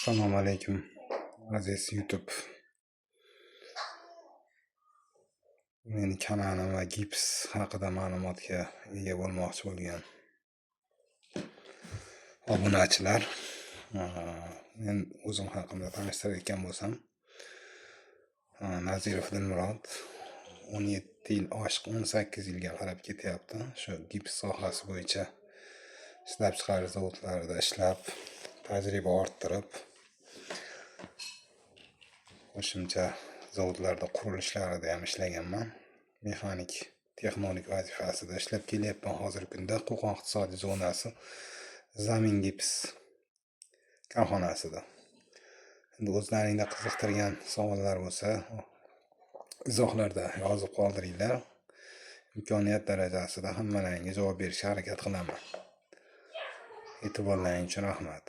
Assalomu alaykum, aziz YouTube. Meni kanalim va gips haqida ma'lumotga ega bo'lmoqchi bo'lgan obunachilar. Men o'zim haqimda tanishtirayotgan bo'lsam, Nazirov Dilmurod, 17 yil oshiq 18 yilga qarab ketyapti. Shu gips sohasi bo'yicha ishlab chiqarish zavodlarida ishlab, tajriba orttirib, qo'shimcha zavodlarda qurilishlarida ham ishlaganman. Mexanik, texnolog vazifasida ishlab kelyapman hozirgi kunda Qo'qon iqtisodiy zonasi Zamin gips korxonasida. Endi o'zlaringda qiziqtirgan savollar bo'lsa, izohlarda yozib qoldiringlar. Imkoniyat darajasida hammalaringga javob berishga harakat qilaman. E'tiborlaring uchun rahmat.